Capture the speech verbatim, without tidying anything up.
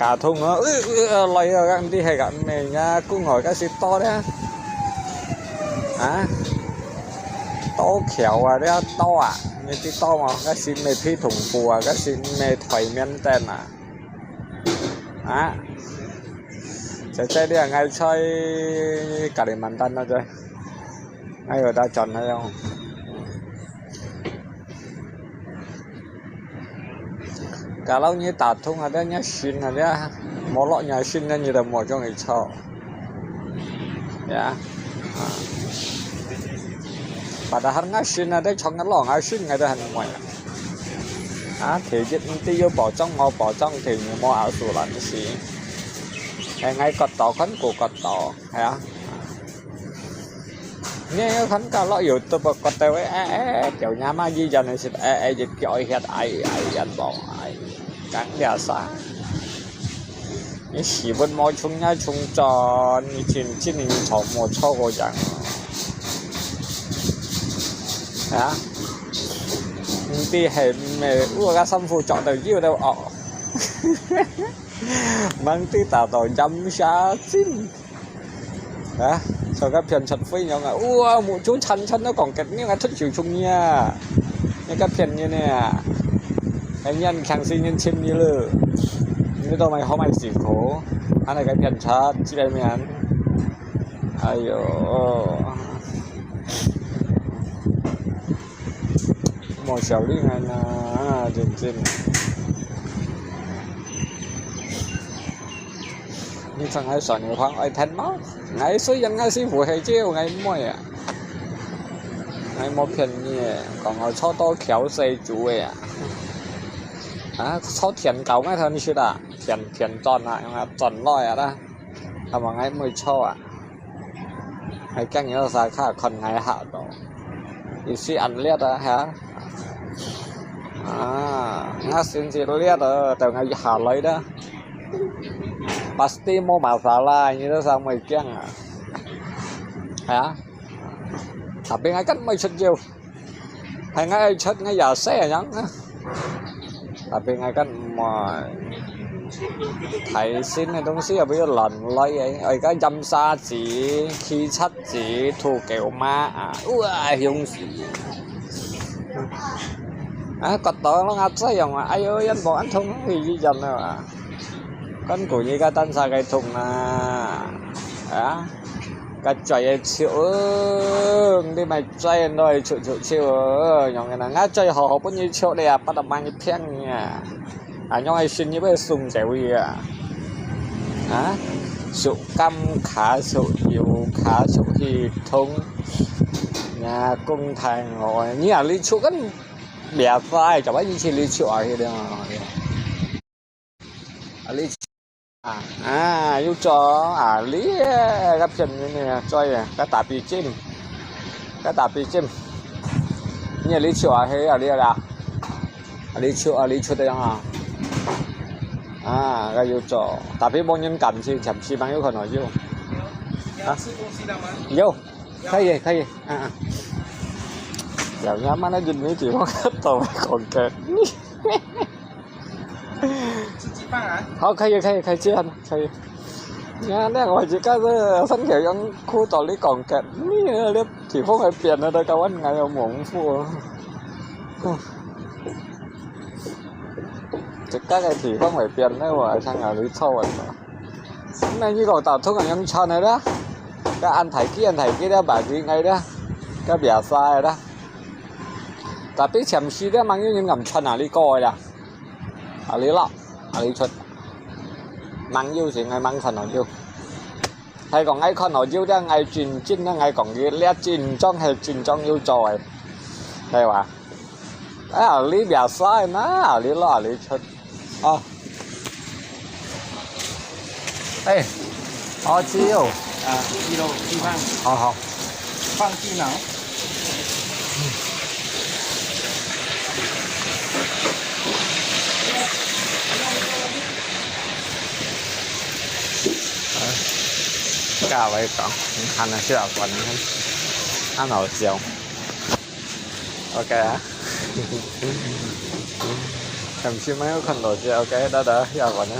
打通啊，呃，呃，來啊，該毋知係个，毋係呀，公海該是多咧。啊？多橋啊，這多啊，你知多無？該是毋係皮同步啊，該是毋係台面頂啊。啊？在這裡啊，𠊎在Kalimantan啊，在。𠊎有得轉來哦。 Kalau你打通啊，這你信啊，這無落你信啊，你都無中意坐。Ya. Ah. Padahal ngah信啊，這從个落ngah信，𠊎都很滿啊。啊，第一，毋知有保障無保障，第二，無asuransi。哎，𠊎覺得，看顧覺得，係啊。 你有看到落YouTube个，覺得會，哎，哎，哎，條娘媽以前个時，哎，哎，一腳一歇，哎，哎，人亡，哎，講這啥？你屎朏無沖也沖轉，你真，真正坐無坐過人。啊？毋知係毋係，我个衫褲著到腰都哦。吂知打到飲下先。 啊，坐該片出飛樣啊！哇，目珠撐撐都講結，你个出手重呀！你个片你呢？哎，人強勢人親你了，你都買好買辛苦，還來該片出，這個面，哎喲，無效率啊，認真。 你正係算你看愛聽嗎？𠊎雖然𠊎是無係招，𠊎妹啊，𠊎無騙你，講𠊎坐到橋西煮个啊，啊，坐田搞𠊎同你說啦，田，田轉啊，用啊轉來啊啦，同埋𠊎妹坐啊。 還驚有啥卡看𠊎下到，意思恁烈啊，哈？啊，𠊎先至烈啊，等𠊎下來啦。Pasti無masalah，你都啥會驚啊？係啊？Tapi𠊎kan會出招。 係𠊎愛出，𠊎也識樣啊。Tapi𠊎kan毋愛。大型个東西又毋要亂來个，愛个飲沙子、汽車子、土狗媽啊，哇，凶死！啊，覺得攏阿姊樣啊，哎喲，人無恁痛，去醫院了啊。 Kan ku你个單儕个痛啊，啊，个嘴个笑，你莫嘴來笑笑笑，樣个啦，𠊎嘴好好分你笑咧，不得買你騙你啊，啊，樣个心你會鬆走去啊，啊，手感卡手有卡手去痛，呀，講太好，你啊，你笑緊，別發，怎麼一起你笑啊，去了。 啊，你啊，啊，有做啊，你个片你呢，做个，个打比金，个打比金，你你笑啊，係啊，你啦，啊，你笑啊，你笑得樣啊，啊，个有做，tapi無人敢去，暫時還有可能有，啊，有，可以，可以，啊，啊，有，慢慢的，你地方都會講个。 好，可以，可以，可以，這樣可以。呀，那我就看這三條用褲到你講个，你那地方會變的，都搞完還有猛虎。這個个地方會變的，我想要你錯了。那你講打通个用穿的啦，个安泰基，安泰基啦，白金个啦，个比較帥啦。Tapi暫時咧，吂有人敢穿啊，你過个啦。 啊，你咯，啊，你出。吂有時𠊎吂看到有。係講𠊎看到有，這𠊎真真个，𠊎講佢這真正係真正有做个，係吧？哎呀，你biasa嘛，啊，你咯，啊，你出。哦。哎，好，鸡肉。啊，鸡肉，鸡饭。好，好。放鸡脑。 加位講，你看那些老板，你看，很好笑。OK啊。暫時沒有看到這，OK，大家下班啊。